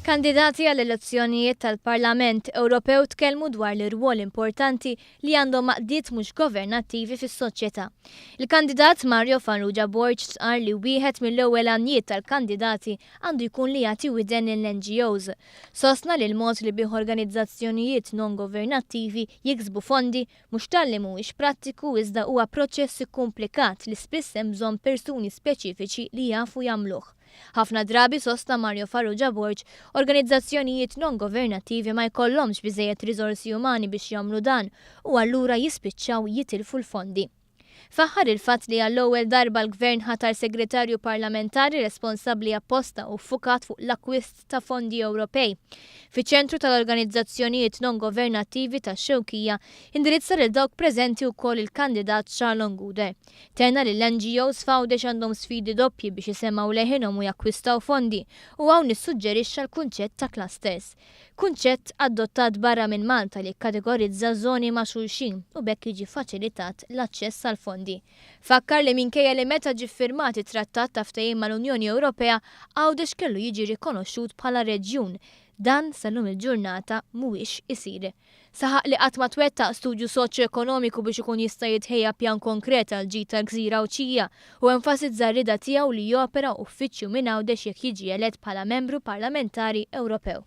Kandidati għall-elezzjonijiet tal-Parlament Ewropew tkellmu dwar l-irwol importanti li għandhom għaqdiet mhux governattivi fis-soċjetà. Il-kandidat Mario Farrugia Borg stqarr li wieħed mill-ewwel għanjiet tal-kandidati għandu jkun li jagħti widen lill-NGOs. Sostna li l-mod li bih organizzazzjonijiet non-governattivi jiksbu fondi mhux talli mhuwiex prattiku iżda huwa proċess ikkumplikat li spiss hemm bżonn persuni speċifiċi li jafu jagħmluh. Ħafna drabi, sostna Mario Farrugia Borg, organizzazzjonijiet non-governattivi ma jkollhomx biżżejjed riżorsi umani biex jagħmlu dan u allura jispiċċaw jitilfu l-fondi. Faħħar il-fatt li għall-ewwel darba l-Gvern ħatar Segretarju Parlamentari responsabbli apposta u ffukat fuq l-akkwist ta' fondi Ewropej. Fiċ-Ċentru tal-Organizzazzjonijiet Non-Governattivi tax-Xewkija indirizza lil dawk preżenti wkoll il-kandidat Charlon Gouder. Tenna li l-NGOs f'Għawdex għandhom sfidi doppji biex isemmgħu leħinhom u jakkwistaw fondi u hawn issuġġerixxa l-kunċett ta' clusters. Kunċett adottat barra minn Malta li jikkategorizza żoni ma' xulxin u b'hekk jiġi faċilitat l-aċċess għall-fondi. Fakkar li minkejja li meta ġie ffirmat it-Trattat ta' Ftehim mal-Unjoni Ewropea, Għawdex kellu jiġi rikonoxxut bħala reġjun, dan sal-lum il-ġurnata mhuwiex isir. Saħaq li qatt ma twettaq studju soċjo-ekonomiku biex ikun jista' jitħejja pjan konkret għall-ġid tal-gżira Għawdxija u enfasizza r-rieda tiegħu li jopera uffiċċju minn Għawdex jekk jiġi elett bħala Membru Parlamentari Ewropew.